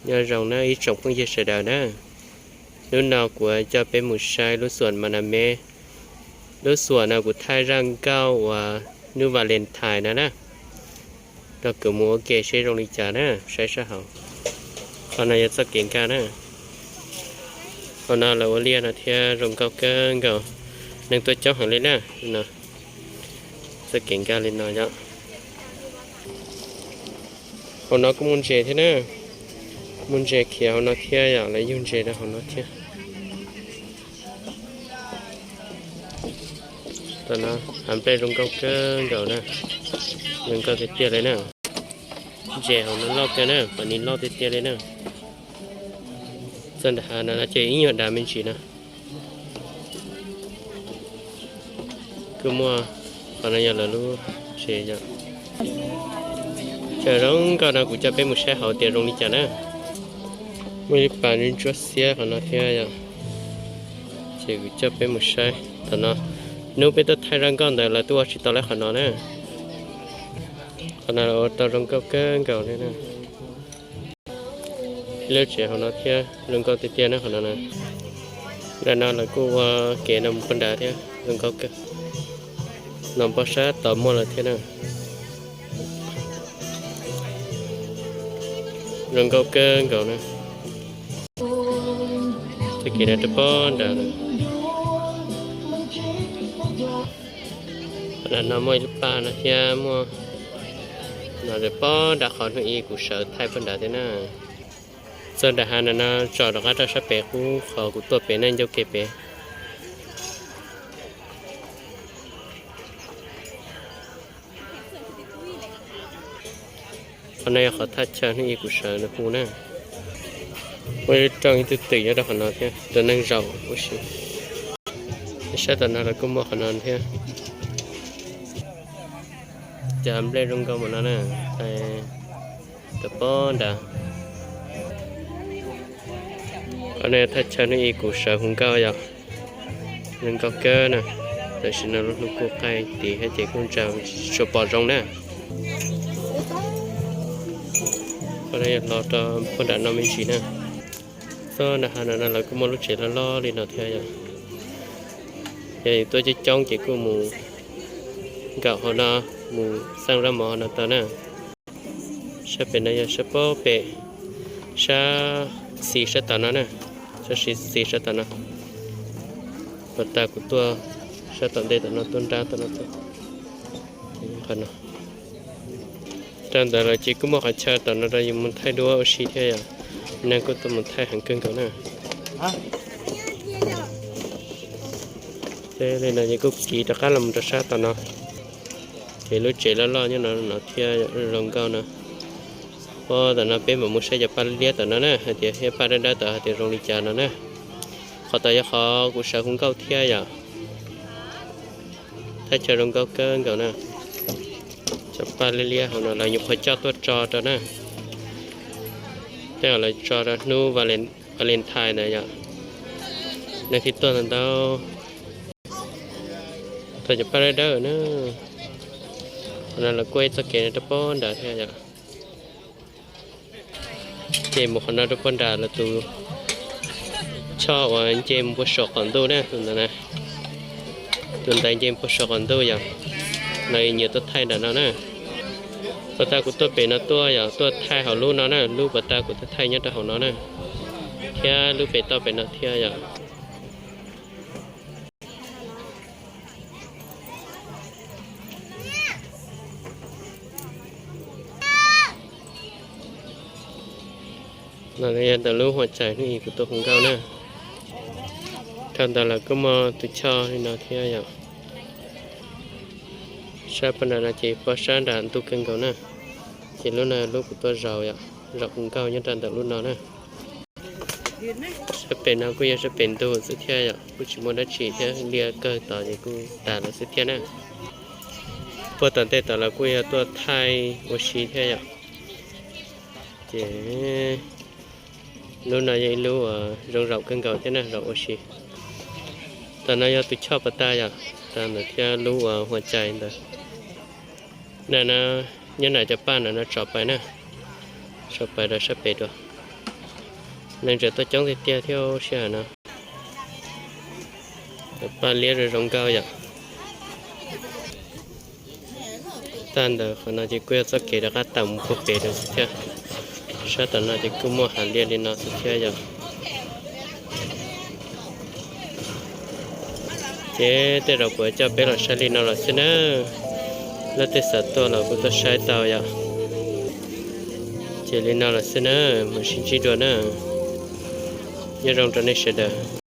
Nyob zoo na ib tsoom phooj ywg sawv daws na, hnub no kuv coj peb mus saib lub xuam Manamev. Lub xuam no kuv thaij zaj nkauj uas hnub Valentine no na, rau kuv mus ua ke seb zoo li cas na, saib sab hauv. Qhov no yog txoj kev nkag na. Qhov no lawv ua liaj no thiab zoo nkauj kawg nkaus, neeg tuaj coob heev li na no. Txoj kev nkag li no yom. Hauv no kuj muaj ntses thiab na, muaj ntses khiav hauv no thiab yom, lawv yug ntses rau hauv no thiab. Tam no hav nplej zoo nkauj kawg nkaus na, zoo nkauj tiag tiag li na. Ntses hauv no loj kawg na, pom nis loj tiag tiag li na. Txoj nram hav no ces ib nyuag dav me ntsis na. Kuj muaj, qhov no yog lawv lub tsev yom. Ces zoo nkauj no kuv coj peb mus saib hauv tias zoo li cas na. Muaj ib pas ntsuab xiab qhov no thiab yom. Ces kuv coj peb mus saib tom no. Hnub peb tuaj thaij zaj nkauj ntawd lawv tuaj ua tsis tau lawv qhov no na. Qhov no ua tau zoo nkauj kawg nkaus li na. Lub tsev hauv no thiab zoo nkauj tiag tiag na qhov no na. Ntawm no lawv kuj ua kev no mus poj nrad thiab zoo nkauj kawg. No poj sab tod muaj lawm thiab na. Zoo nkauj kawg nkaus na. Txoj kev no rau poj nrad. Qhov no muaj ib lub pas no thiab muaj no rau poj nrad qhov hnub ib kuv sawv thaij poj nrad thiab na. Txoj nram hav no no tso rov qab rau sab pem qub qhov kuv tuaj pem na, ncauj ke pem. Qhov no yog qhov thaj chaw hnub ib kuv sawv no hu na. Muaj ib rooj ib tug twm nyob rau qhov no thiab rau neeg zaum ua si. Saib tom no los kuj muaj qhov no thiab. Cov nplej zoo nkauj mus no na, rau poj nrad. Qhov no thaj chaw hnub ib kuv sawv hu nkauj yom. Zoo nkauj kawg na. Tam sim no lub hnub kuj qaij tid thiab ces kuj ntsa tsis tshua pom zoo na. Qhov no yog los rau poj nram no me ntsis na. Txoj nram hav no no lawv kuj muaj lub tsev loj loj li no thiab yom. Yog yus tuaj coob coob ces kuj mus nkaum hauv no, mus xeeb zaub mov hauv no tau na. Sab pem no yog sab pem, sab xis sab tom no na, sab xis xis sab tom no. Puag ta kuv tuaj sab tom ntej tom no tuaj nrab tom no tuaj. Qhov no rau ntawd lawm ces kuj muaj qhov chaw tom no rau yus mus thaij duab ua si thiab yom. Neeg kuj tuaj mus thaij heev kawg nkaus na. Ces li no ces kuj kiv rov qab los rau sab tom no. Ces lub tsev loj loj nyob no no thiab zoo nkauj no. Ua tom no peb mam mus saib cov paj liab tom no na, hais tias thiab paj dawb dawb tom hais tias zoo li cas no na. Qhov tom yog qhov kuv sawv hu nkauj thiab yom. Thaj chaw zoo nkauj kawg nkaus na. Cov paj liab liab hauv no lawv nyuam qhuav coj tuaj tso rau na. Tej zaum lawv tso rau hnub Valentine ntawd yom. Neeg thiaj tuaj ntau ntau. Tau cov paj dawb dawb na. Qhov no lawv kuaj ib txoj kev rau pog nrad thiab yom. Ces mus qhov no rau pog nrad lawv tus choj uas nce mus puag saum qaum ntuj na, tus ntawd na. Tus ntawd nce puag saum qaum ntuj yom. Lawv nyiam tuaj thaij nram no na. Puag ta kuv tuaj pem no tuaj yom, tuaj thaij hauv lub no na, lub puag ta kuv tuaj thaij nyob rau hauv no na. Thiab lub pem toj pem no thiab yom. No yog ntawm lub huam cais hnub ib kuv tuaj hu nkauj na. Dhau ntawd lawv kuj muaj tus choj li no thiab yom. Sab pog nrad no ces pog sab nram ntuj kawg nkaus na. Ces lub no lub kuv tuaj zaum yom, zaum hu nkauj nyob rau ntawm lub no na. Sab pem no kuj yog sab pem ntuj xwb thiab yom, kuj tsis muaj dab tsi thiab, liaj kawg tod ces kuj tas lawm xwb thiab na. Puag tom ntej tod lawv kuj yog tuaj thaij ua si thiab yom. Ces lub no yog ib lub uas zoo zaum kawg nkaus thiab na, zaum ua si. Tam no yog tus choj puag ta yom, tas ntawd thiab lub uas huam cais ntawd. Nram no, nyob nram cov paj nram no tsom pais na, tsom pais rau sab pem dua. Neeg tseem tuaj coob tiag tiag thiab sij hawm no. Paj liab zoo zoo nkauj yom. Tag ntawm qhov no ces kuj yog txoj kev rov qab tawm mus puag pem rau xwb thiab. Sab tom no ces kuj muaj hav liaj li no xwb thiab yom. Ces tej zaum kuv coj peb los saib li no lawm xwb na. Leej twg xav tuaj los kuj tuaj saib tau yom. Ces li no lawm xwb na, mam sib ntsib dua na. Nyob zoo rau nej sawv daws.